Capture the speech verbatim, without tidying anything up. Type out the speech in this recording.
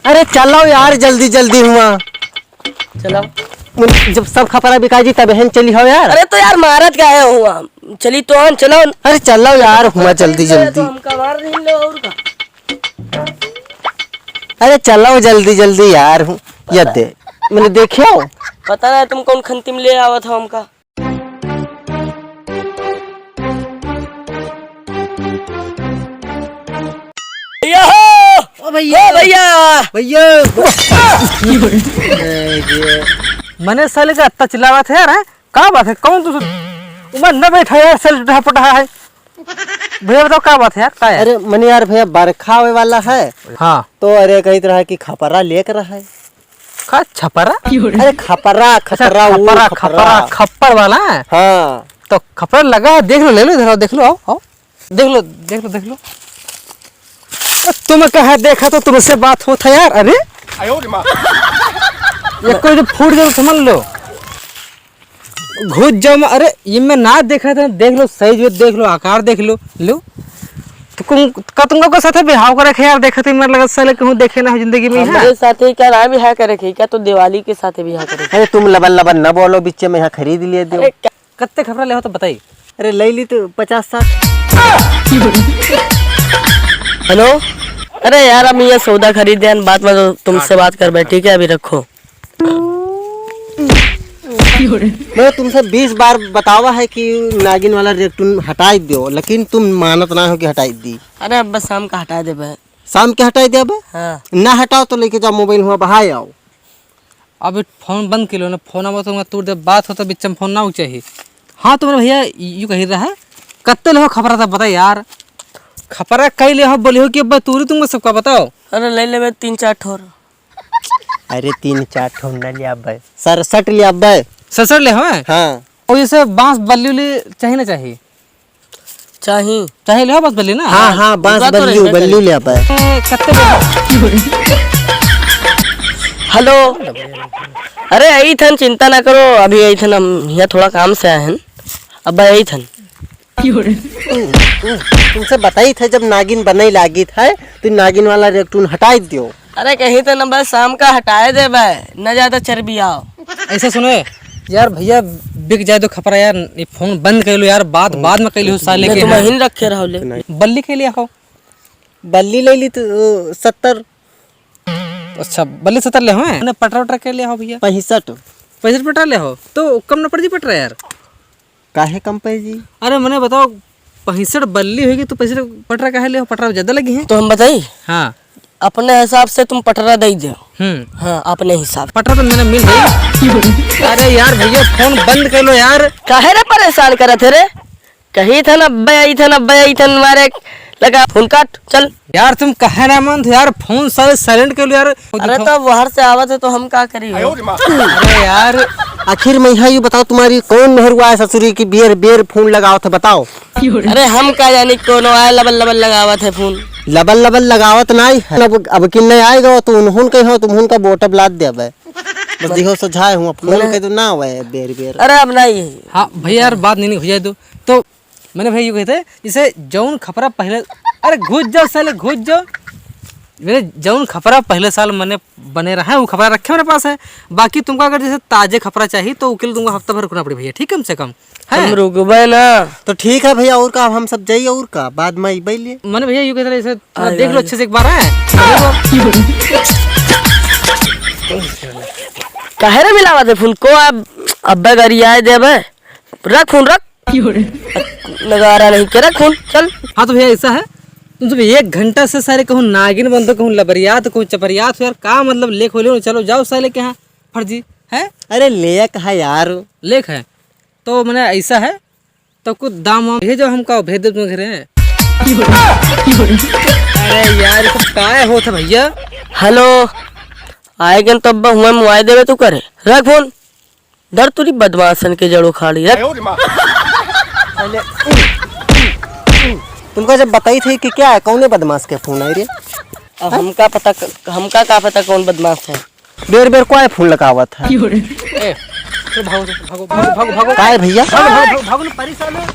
अरे चलो यार, जल्दी जल्दी हुआ। चलो। जब सब खपरा बिकाई जी, तब हम चली हो यार। अरे तो यार, मारत काहे हुआ? चली तो हम, चलो। अरे चलो यार, हुआ जल्दी तो जल्दी। हमका मार नहीं लो और का? अरे चलो जल्दी जल्दी यार, हूँ। ये दे, मैंने देखियो। पता ना तुम कौन खंती में ले आवत हो हमका। भैया हो! ओ भैया! ओ भैया! भैया! मने साले का अत्ता चिल्लावत है यार, हैं? का बात है? कौन तू उमर न बैठा यार, सेल टूटा फुटा है। भैया बताओ का बात है यार, का है? अरे मने यार भैया, बरखा होए वाला है। हाँ। तो अरे कहित रहा कि खपरा लेक रहा है। का छपरा? अरे खपरा, अच्छा, खपरा, ऊ खपरा, खपरा। खपरा, खप्पर वाला है? हाँ। तो खपरा लगा है, देख लो, ले लो, इधर आओ, देख लो, आओ, आओ। देख लो, देख लो, देख लो। ए, तुम कहा देखा तो तुमसे बात होत है यार, अरे। आयो रे माँ। ये कोई तो फूट जाए तो समझ लो। घुस जाओ मैं, अरे, ये मैं ना देखा था, देख लो, size वेज देख लो, आकार देख लो, लो। तो कुम-, का तुमका को साथे बिहाव करे खे यार, देखा तो मेरे लगा साले कहूँ देखे ना हो जिंदगी में, हाँ? हमरे साथे का ना बिहाव करे खे, का तो दिवाली के साथे बिहाव करे खे। अरे, तुम लबन लबन ना बोलो, बीचे में यहाँ खरीद लिए दो। अरे, क्या कत्ते खपरा ले हो तो बताई। अरे, ले ली तो पचास साठ। Hello, अरे यार, हम ये सौदा खरीदे हैं, बाद में तो तुमसे बात करबे, ठीक है, अभी रखो। मैं तुमसे बीस बार बतावा है कि नागिन वाला रेक्टून हटाई दो, लेकिन तुम मानत ना हो कि हटाई दी। अरे, अब बस शाम का हटाई देबे। शाम के हटाई देबे? हाँ। ना हटाओ तो लेके जाओ, मोबाइल हुआ बहाए आओ। अब फोन बंद कर लो ना, फोन आवा तो मैं तोड़ दे, बात होता बिच्चम फोन ना चाहिए। हाँ, तुम्हारे भैया यू कही रहा है, कत्ते ले हो खपरा था बता यार, खपरा कई ले हो बोली हो कि अब तोरी तुमको सबका बताओ। अरे, ले लेबे तीन चार ठोर। अरे, तीन चार ठो ना ले आबे, सड़सठ ले आबे। सड़सठ ले हो? हाँ। और जैसे बांस बल्ली उल्ली चाहिए ना चाहिए? चाही। चाही ले हो बस बल्ली ना? हाँ, हाँ, बांस पूरा तो बल्ली, रहबे बल्ली करी। ले आबे। ए, कत्ते ले हो? Hello, अरे, आई थन, चिंता ना करो, अभी आई थन, हम यहाँ थोड़ा काम से आए हैं, अब आई थन। तुमसे बताई थे, जब नागिन बने लागी थे, तो नागिन वाला रेक्टून हटाई दियो। अरे कहीं तो न बस शाम का हटाए देबे, न ज्यादा चर्बी आओ। ऐसा सुनो यार भैया, बिक जाए तो खपरा यार, ये फोन बंद कर लो यार, बात बाद में कर लो साले के तुम यहाँ। हिन रखे रहो ले। बल्ली के लिए हो? बल्ली ले ली तो सत्तर। अच्छा, बल्ली सत्तर ले हो, हैं? पटरा वटरा के लिए हो भैया? पैंसठ। पैंसठ पटरा ले हो, तो कम न पड़ जी पटरा यार। काहे कम पे जी? अरे मने बताओ, पैंसठ बल्ली होगी तो पैंसठ पटरा काहे ले हो? पटरा ज्यादा लगी है। तो हम बताई? हाँ। अपने हिसाब से तुम पटरा दे दो। हम्म। हाँ, अपने हिसाब। पटरा तो मैंने मिल गई। अरे यार भैया, फोन बंद कर लो यार। काहे रे परेशान करत है रे? कही था ना अब्बे आई था ना अब्बे आई था, मारे लगा फोन काट, चल। यार तुम कहे ना मन यार, फोन साले silent कर लो यार। अरे देखो। तो बाहर से आवत है तो हम का करी हो? अरे यार, आखिर में यहाँ यू बताओ, तुम्हारी कौन मेहरुआ है ससुरी की बेर बेर फोन लगावत है, बताओ। अरे हम का जानी कौन आए लबल लबल लगावत है फोन। लबल लबल लगावत नहीं है। अब, अब किन्ने आएगा तो उन्होंने कहो, तुम उनका बोटब लाद देबे। बस दिहो सो झाए हूँ, फोन मने कह दो ना आवे बेर बेर। अरे अब नहीं। हाँ भैया यार, बात नहीं, नहीं हो जाए दो। तो मैंने भैया यू कहते, जैसे जौन खपरा पहले, अरे घुस जाओ साले, घुस जाओ। मेरे जौन खपरा पहले साल मैंने बने रहा है, वो खपरा रखे मेरे पास है। बाकी तुमको अगर जैसे ताजे खपरा चाहिए, तो उके लिए तुमको हफ्ता भर रुकना पड़े भैया, ठीक, कम से कम। है? हम रुकबे ना। तो ठीक है भैया, और का, हम सब जाइए, और का, बाद में अइबे लिए। मैंने भैया यू कहते, जैसे थोड़ा आइए, देख लो आइए। अच्छे से एक बार, है? काहे रे मिलावा दे फोन को, अब अब्बे गरियाए देबे। रख फोन, रख। नगारा नहीं के, रख फोन, चल। हाँ तो भैया ऐसा है, तुम सब एक घंटा से सारे कहूँ नागिन बंदो, कहूँ लबरियात, कहूँ चपरियात हो यार, का मतलब लेख हो ले, चलो जाओ साले के यहाँ फर्जी, है? अरे लेख है यार। लेख है? तो मैंने ऐसा है, तो कुछ दाम वाम भेजो हमका, भेज दो तुम घरे। अरे यार, ये सब काय होत है भैया? Hello, आएगन तो अब्बा हुआ मुआए देवे तू करे। रख फोन। डर तुरी बदमाशन के जड़ उखाड़ी, रख। तुमको जब बताई थी कि क्या है, कौने बदमाश के फोन आई रे? अब हमका पता, हमका का पता कौन बदमाश है? बेर बेर कोई फोन लगावत है। ए, ए, भागो, भागो, भागो, भागो, भागो। काय भैया? भागो, भागो, भागो, भागो, परेशान है।